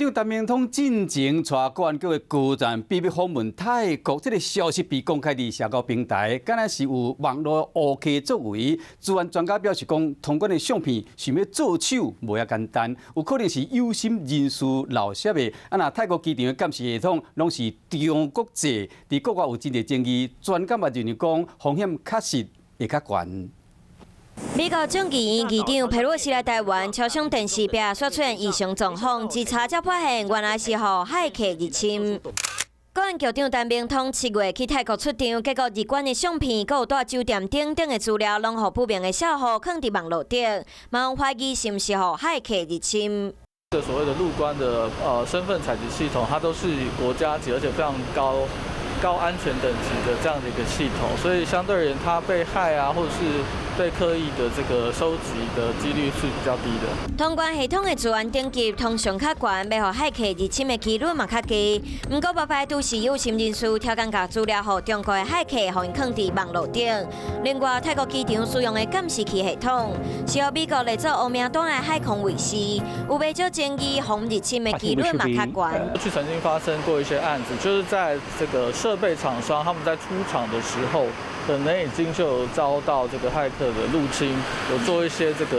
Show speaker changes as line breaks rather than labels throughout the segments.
長陳明通進前帶國安局的高層秘密訪問泰國，這個消息被公開佇社交平台，敢若是有網路烏客作為。資安專家表示講，通關的相片想欲做手無遐簡單，有可能是有心人士漏攝的。啊，若泰國機場的監視系統攏是中國製，佇國外有真濟爭議，專家嘛認為講風險確實會較懸。
美國眾議院議長佩洛西來台灣，超商電視屏煞出現異常狀況，一查才發現原來是予駭客入侵。國安局長陳明通7月去泰國出場，結果入關的相片、閣有蹛酒店等等的資料，攏予不明的帳號囥佇網路頂，嘛有懷疑是毋是予駭客入侵。
這所謂的入關的身份採集系統，它都是國家級，而且非常高安全等級的這樣的一個系統，所以相對而言，它被駭啊，或者是被刻意的這個收集的幾率是比較低的。
通關系統的資安等級通常較懸，欲予駭客入侵的幾率嘛較低。毋過，無排除是有心人士刁工共資料予中國的駭客，予𪜶囥佇網路頂。另外，泰國機場使用的監視器系統是予美國列做烏名單的海空衛士，有袂少爭議，予入侵的幾率嘛較懸。
過去曾經發生過一些案子，就是在這個設備廠商他們在出廠的時候，可能已經就遭到這個駭客的入侵，有做一些這個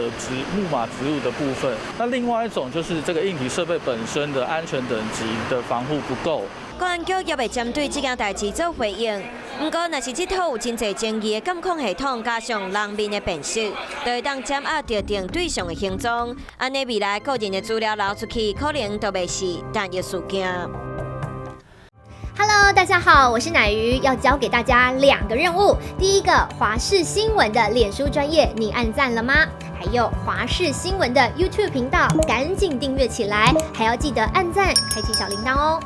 木馬植入的部分。那另外一種就是這個硬體設備本身的安全等級的防護不夠。
國安局猶未針對這件代誌做回應。毋過，若是這套有真濟爭議的監控系統，加上人面的辨識，就會當掌握特定對象的行蹤。按呢未來個人的資料流出去，可能都袂是單一事件。
Hello，大家好，我是乃瑜，要交給大家兩個任務。第一個，華視新聞的臉書專頁，你按讚了嗎？還有華視新聞的 YouTube 頻道，趕緊訂閱起來，還要記得按讚，開啟小鈴鐺哦。